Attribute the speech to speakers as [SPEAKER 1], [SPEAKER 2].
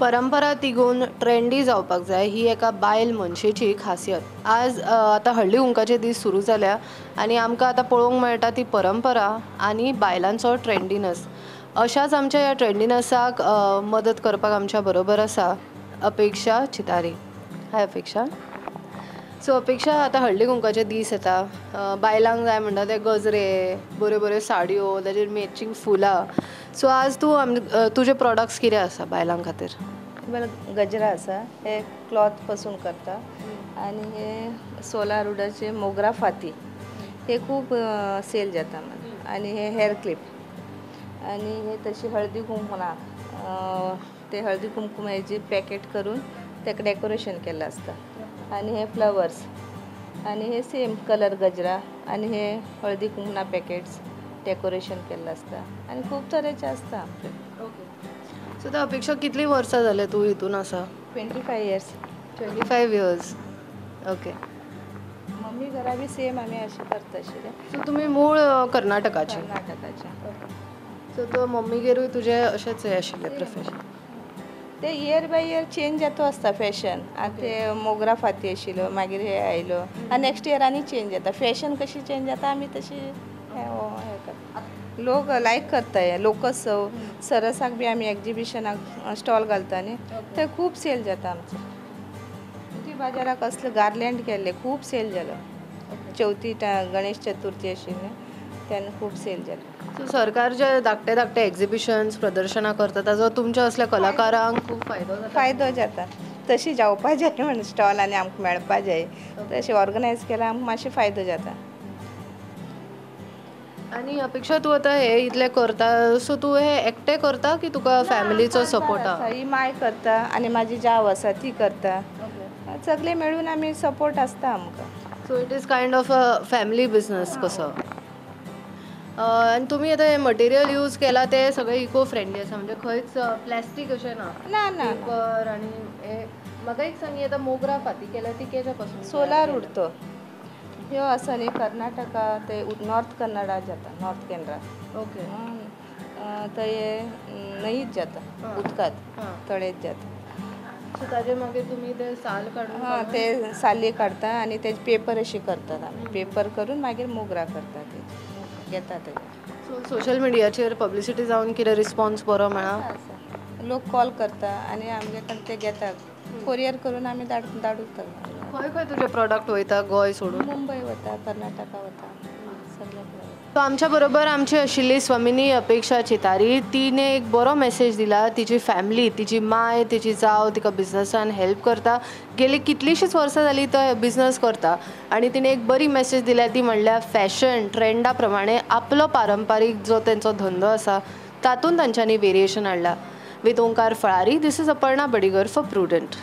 [SPEAKER 1] परंपरा तिगोवन ट्रेंडी जावपाक जाय ही एका बायल मनशेची खासियत. आज आतां हळदी कुंकाचे दीस सुरू जाल्या आनी आमकां आतां पळोवंक मेळटा ती परंपरा आनी बायलांचो ट्रेंडीनस. अशाच आमच्या ह्या ट्रेंडीनसाक मदत करपाक आमच्या बरोबर आसा अपेक्षा चितारी. हाय अपेक्षा. सो अपेक्षा, आतां हळदी कुंकाचे दीस येता, बायलांक जाय म्हणटा ते गजरे, बऱ्यो बऱ्यो साडयो, ताजेर मॅचींग फुलां. सो आज तूं तुजे प्रोडक्ट्स कितें आसा बायलां खातीर?
[SPEAKER 2] गजरा आसा, हे क्लॉथ पासून करता आनी हे सोलार उडाचे मोगरा फाती, हे खूब सेल जाता. आनी हे हेअर क्लिप आनी हे तशी हळदी कुंकमा, ते हळदी कुंकुमाची पॅकेट करून ताका डेकोरेशन केल्लें आसता. आनी हे फ्लवर्स आनी हे सेम कलर गजरा आनी हे हळदी कुंकमा पॅकेट्स डेकोरेशन केल्लें आसता आनी खूब तरेचे आसता आमचे.
[SPEAKER 1] ओके. सो आतां अपेक्षा, कितलीं वर्सां जालें तूं हितून आसा?
[SPEAKER 2] 25 years.
[SPEAKER 1] 25 years. Okay.
[SPEAKER 2] Mummy घरा बी सेम आमी अशें करता आशिल्लें.
[SPEAKER 1] सो तुमी मूळ कर्नाटकाचे?
[SPEAKER 2] कर्नाटकाचे.
[SPEAKER 1] सो तो मम्मीगेरूय तुजें अशेंच हें आशिल्लें प्रोफेशन?
[SPEAKER 2] ते इयर बाय इयर चेंज जाता आसता फॅशन. आतां ते मोगरा फाती आशिल्लो, मागीर हे आयलो आनी नेक्स्ट इयर आनी चेंज जाता. फॅशन कशी चेंज जाता आमी तशी हें करता. लोक लायक करता हे लोकोत्सव सरसाक बी आमी एग्जिबिशनाक स्टॉल घालता न्ही, थंय खूब सेल जाता आमचो. बाजाराक असले गार्लँड केल्ले खूब सेल जालो. चवथी गणेश चतुर्थी आशिल्ली तेन्ना खूब सेल जालो.
[SPEAKER 1] सो सरकार जे धाकटे धाकटे एग्जिबिशन्स प्रदर्शनां करता ताजो तुमच्या असल्या कलाकारांक खूब फायदो जाता?
[SPEAKER 2] फायदो जाता. तशी जावपा जाय म्हण स्टॉल आनी आमकां मेळपा जाय, तशें ऑर्गनायज केल्यार आमकां मातशें फायदो जाता.
[SPEAKER 1] आनी अपेक्षा, तूं आतां हे इतलें करता, सो तूं हे एकटें करता की तुका फॅमिलीचो सपोर्ट आसा?
[SPEAKER 2] ही माय करता आनी म्हाजी जाव आसा ती करता, सगळे मेळून आमी सपोर्ट आसता आमकां.
[SPEAKER 1] So it is kind of a family business कसो. आनी तुमी आतां हें मटेरियल यूज केलां तें सगळें इको फ्रेंडली आसा, म्हणजे खंयच प्लास्टीक अशें ना?
[SPEAKER 2] ना ना.
[SPEAKER 1] पेपर. आनी हे म्हाका एक सांग, आतां मोगरा फाती केल्या ती केच्या पासून?
[SPEAKER 2] सोलार उडतो ह्यो आसा न्ही कर्नाटका, ते नॉर्थ कन्नडा जाता, नॉर्थ केनरा.
[SPEAKER 1] ओके.
[SPEAKER 2] थंय न्हंयीत जाता, उदकांत तळेत जाता.
[SPEAKER 1] सो ताजे मागीर तुमी ते साल काडून?
[SPEAKER 2] हां, ते साली काडटा आनी तेजे पेपर अशे करतात आमी. पेपर करून मागीर मोगरा करतात, ते घेतात तेजे.
[SPEAKER 1] सो सोशल मिडियाचेर पब्लिसिटी जावन कितें रिस्पॉन्स बरो मेळ्ळा?
[SPEAKER 2] लोक कॉल करता आनी आमगे कडेन ते घेतात, कोरियर करून आमी धाडूता.
[SPEAKER 1] खंय खंय तुजे प्रोडक्ट वयता गोंय सोडून?
[SPEAKER 2] मुंबय वता, कर्नाटका वता, सगळे.
[SPEAKER 1] सो आमच्या बरोबर आमची आशिल्ली स्वामिनी अपेक्षा चितारी. तिणें एक बरो मेसेज दिला. तिची फॅमिली, तिची माय, तिची जाव तिका बिजनसान हेल्प करता. गेली कितलींशींच वर्सां जालीं तो बिजनस करता आनी तिणें एक बरी मेसेज दिल्या, ती म्हणल्यार फॅशन ट्रेंडा प्रमाणे आपलो पारंपारीक जो तेंचो धंदो आसा तातूंत तांच्यांनी वेरिएशन हाडला. With Omkar Falari, this is Aparna Badigar for Prudent.